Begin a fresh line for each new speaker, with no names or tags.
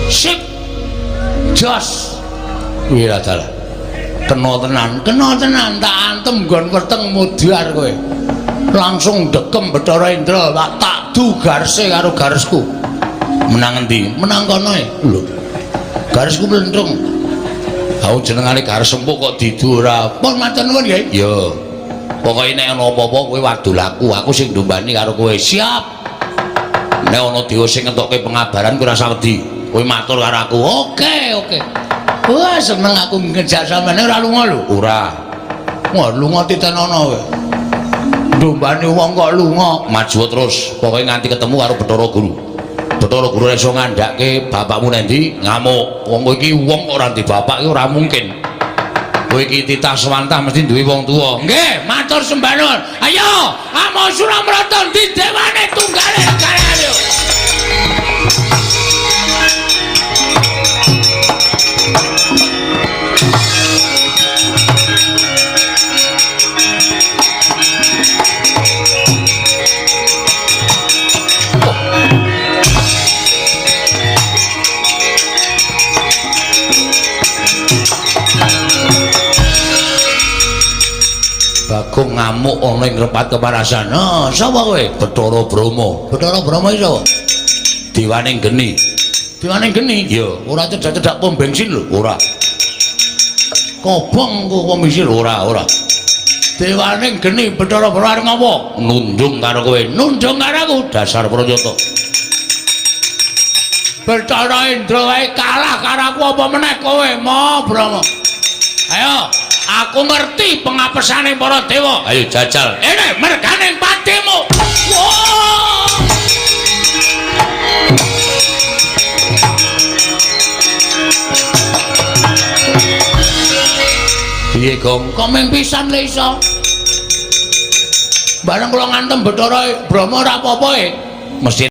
Sip. Jos. Wira dalah. Kena tenan tak antem nggon weteng mudhar kowe. Langsung dekem Bathara Indra, tak du garse karo garesku. Menang endi? Menang kono e. Lho. Garesku mlentrung. Aku jenengane gares empuk kok didu ora. Pun matur nuwun nggih. Ya. Pokoke nek ana apa-apa kowe wadul aku, aku sing ndombani karo kowe. Siap. Nek ana dewa sing ngentokke pengabaran kowe ora usah wedi. Kowe matur karo aku. Oke, oke. Wah, seneng aku ngejak sampeyan ora lunga lho. Ora. Wah, lunga titenono kowe. Ndombani wong kok lunga. Maju terus, pokoke nganti ketemu karo Bathara Guru. Bathara Guru iso ngandhake bapakmu nendi ngamuk. Wong kowe iki wong kok ora ndek bapak iki ora mungkin. Kowe iki titah sewantah mesti duwe wong tuwa. Nggih, matur sembah nuwun. Ayo, Amo Suramrata ndi dewane tunggale negara ayo. Bagong ngamuk ana ing repat keparasan. "Ah, sapa kowe?" "Bathara Brahma." "Bathara Brahma iki sapa?" "Dewaning geni." "Dewaning geni?" "Ya, ora cedhak-cedhak pom bensin lho." "Ora." "Kobong kok pom bensin?" "Ora, ora." "Dewaning geni Bathara Brahma arep ngopo?" "Nundung karo kowe." "Nundung karo aku?" Dasar pranyata. Bathara Indra wae kalah karo aku apa meneh kowe, Ma Brahma. Ayo, aku ngerti pengapesane para dewa. Ayo jajal. Ene merganing patimu. Wah! Piye, Gong? Kok ming pisan le iso? Bareng kula ngantem Bathara Brahma ora apa-apa e. Mesti